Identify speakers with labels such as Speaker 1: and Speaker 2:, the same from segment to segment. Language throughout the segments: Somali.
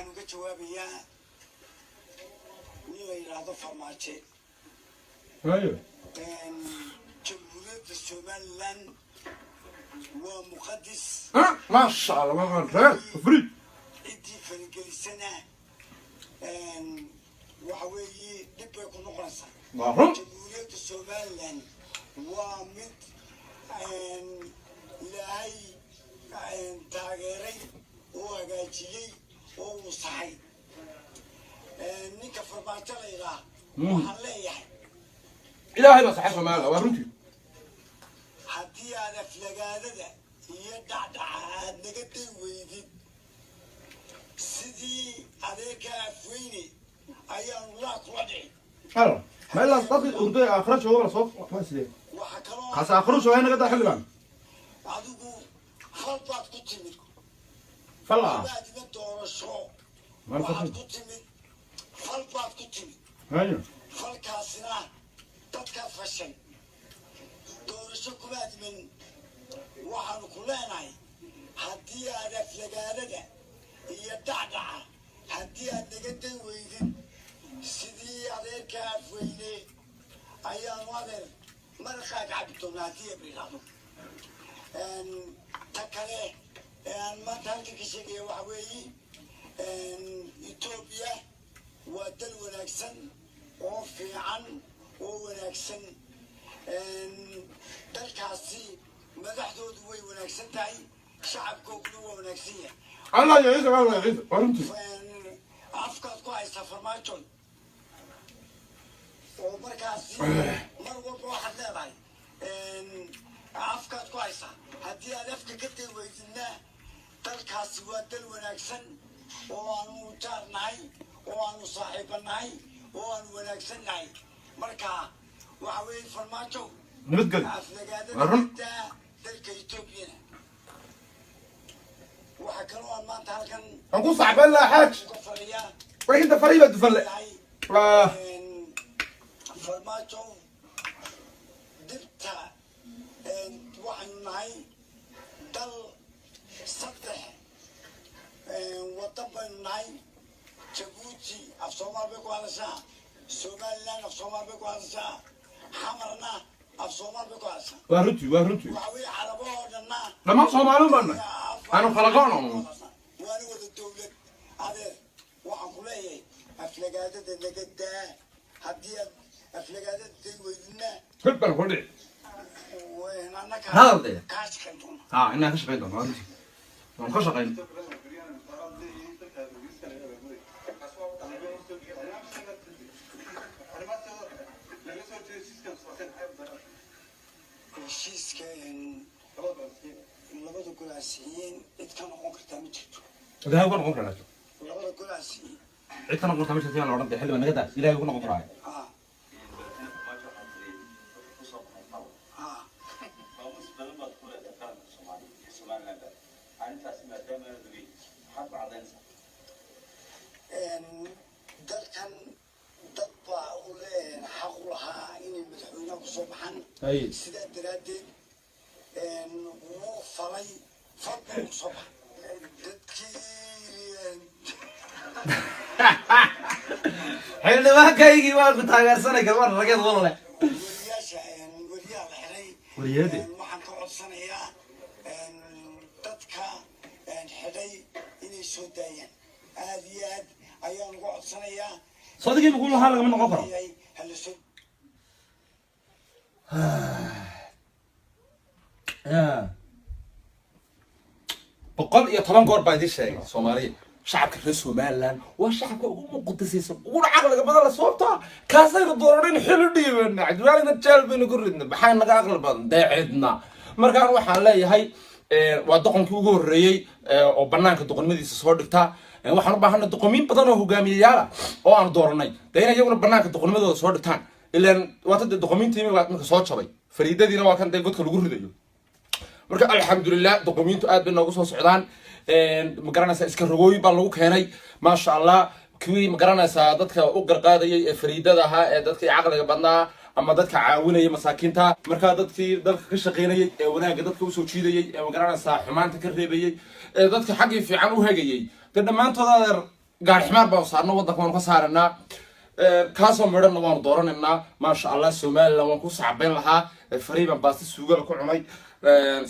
Speaker 1: Waxaan uga jawaabayaa nin la yidhaahdo Farmaajo.
Speaker 2: Hayo.
Speaker 1: Jamhuuriyadda Somaliland waa muqadis.
Speaker 2: Maasha Allah, waa reer free.
Speaker 1: Ciddii faragelisana waxa weeye dhib bay ku noqonaysaa.
Speaker 2: Waa run.
Speaker 1: Jamhuuriyadda Somaliland waa mid Ilaahay taageeray oo hagaajiyey oo uu saxay. Ninka Farmaajo la yidhaah, waxaan leeyahay,
Speaker 2: Ilaahay baa saxay Soomaaliya, waa runtii.
Speaker 1: Haddii aad aflagaadada iyo dhacdhaca aad naga day weydid, sidii adeerka Afweyne ayaanu laa kula dhici.
Speaker 2: Halo, ma ilaa dadkii urday aakhira jooga la soo waa sidee?
Speaker 1: Waxaa kaloo
Speaker 2: Kaas aakhiro jooga naga daa, xildhibaan.
Speaker 1: Adigu fal baad ku timid.
Speaker 2: Falla.
Speaker 1: Baadina doorasho.
Speaker 2: Mal.
Speaker 1: Waxaad ku timid fal baad ku timid.
Speaker 2: Hayo.
Speaker 1: Falkaasina dadkaa fashay, doorasho kumaad iman. Waxaanu ku leenahay, haddii aad aflagaadada iyo dhacdhaca haddii aad naga day weydid, sidii adeerka Afweyne ayaanu adeer maraqaa ka cabi doonaa haddii aba yidhaahdo. Ta kale ee aan maanta halkan ka sheegaya waxa weeye, Etoobiya waa dal wanaagsan oo fiican oo wanaagsan. Dalkaasi madaxdoodu way wanaagsan tahay, shacabkooguna waa wanaagsan yahay.
Speaker 2: Allah ya ciise, Allah ya ciise, waa runtii.
Speaker 1: Afkaad ku haysaa, Farmaajo, oo markaasi mar walba waxaad leedahay afkaad ku haysaa. Haddii aad afka ka day weydidna, dalkaasi waa dal wanaagsan oo aanu jaar nahay oo aanu saaxiiba nahay oo aanu wanaagsan nahay. Marka waxa weeye, Farmaajo,
Speaker 2: Nabadgelyo.
Speaker 1: aflagaadada
Speaker 2: Waa run.
Speaker 1: daa dalka Etoobiyana. Waxaa kaloo aan maanta halkan
Speaker 2: Aan ku sacban lahaa, xaaj.
Speaker 1: uga fadhiyaa
Speaker 2: Wixii inta fariiba dufalle.
Speaker 1: yahay
Speaker 2: Waa
Speaker 1: Farmaajo, dhibta waxaynu nahay dal saddex wadan baynu nahay. Jabuuti af Soomaal bay ku hadashaa, Somaliland af Soomaal bay ku hadashaa, Xamarna af Soomaal bay ku hadashaa.
Speaker 2: Waa runtii, waa runtii.
Speaker 1: Waxa weeye Carabo oo dhanna
Speaker 2: Dhammaan Soomaali baan nahay. Aanu kala go'no.
Speaker 1: Waana wada dowlad. Adeer, waxaan ku leeyahay, aflagaadada naga daa. Haddii aad aflagaadada day weydidna,
Speaker 2: Hib baan ku dhici.
Speaker 1: Annaka
Speaker 2: Hadal dee.
Speaker 1: kaa shaqayn doona.
Speaker 2: Ha, inaan ka shaqayn doono, waa runtii. Waan ka shaqayn.
Speaker 1: Heshiiska labada gol asixiyeen cid ka noqon kartaa ma jirto.
Speaker 2: Ilaahay uga noqon karaa.
Speaker 1: Labada gol asixiyeen.
Speaker 2: Cid ka noqon kartaa ma jirto yaan la odhan dee, xildhibaan, naga daa. Ilaahay uga noqon karaa.
Speaker 1: Ha.
Speaker 3: Maamuus badan baad ku leedahay qaranka Soomaaliya iyo Somaliland. Arrintaasi maadaama aad ogeyn, maxaad ku cadaynaysaa?
Speaker 1: Dalkan dad baa u xaq u lahaa inay madaxweynaha kusoo baxaan.
Speaker 2: Ay.
Speaker 1: Sidaa daraaddeed wuu falay, fal buu kusoo baxay dadkii.
Speaker 4: Xildhibaankaygii waan ku taageersanay, kalmar rageed walle.
Speaker 1: Weriyaasha, weriyaha la xiray.
Speaker 2: Wariyade.
Speaker 1: Waxaan ka codsanayaa dadka xidhay inay soo daayaan. Aad iyo aad ayaan uga codsanayaa.
Speaker 2: Soodigii muxuu lahaa lagama noqon karo.
Speaker 1: Hala soo
Speaker 4: 110 goor baa idiin sheegay, Soomaaliya, shacabka reer Somaliland waa shacabka ugu muqadasaysan uguna caqliga badan la. Sababtaa kaasaynu dooranin xili dhiibana, Cabdiwaalina jeel baynu ku ridna. Maxaa naga aqli badan dee? Cidna. Markaan waxaan leeyahay, waa doqonkii ugu horreeyey oo banaanka doqonnimadiisa soo dhigta. Waxaan u baahanay doqomiin badan oo hogaamiyeyaala oo aanu dooranay dee inay iyaguna banaanka doqonnimadooda soo dhigtaan. Ilaan waata dee doqomiintii marka soo jabay, fariidadiina waa kan dee godka lagu ridayo. Marka alxamdulilah, doqomiintu aad bay noogu soo socdaan. Ma garanaysaa, iska rogooyin baa lagu keenay, maasha Allah. Kuwii, ma garanaysaa, dadka u garqaadayay ee fariidada ahaa ee dadkii caqliga badnaa ama dadka caawinayay masaakiinta, markaa dadkii dalka ka shaqaynayay ee wanaagga dadka usoo jiidayay ee, ma garanaysaa, xumaanta ka reebayay ee dadka xaggii fiican u hegayay, dee dhammaantood adeer Gaari ximaar baanu saarno, waddanka waanu ka saaranaa. Kaasoo midhanna waanu dooranaynaa, maasha Allah. Somaliland waan ku sacbayn lahaa. Fariiban baasti suugala ku cunay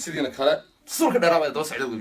Speaker 4: sidiina kale. Sulka dheeraa baa daba socda weli.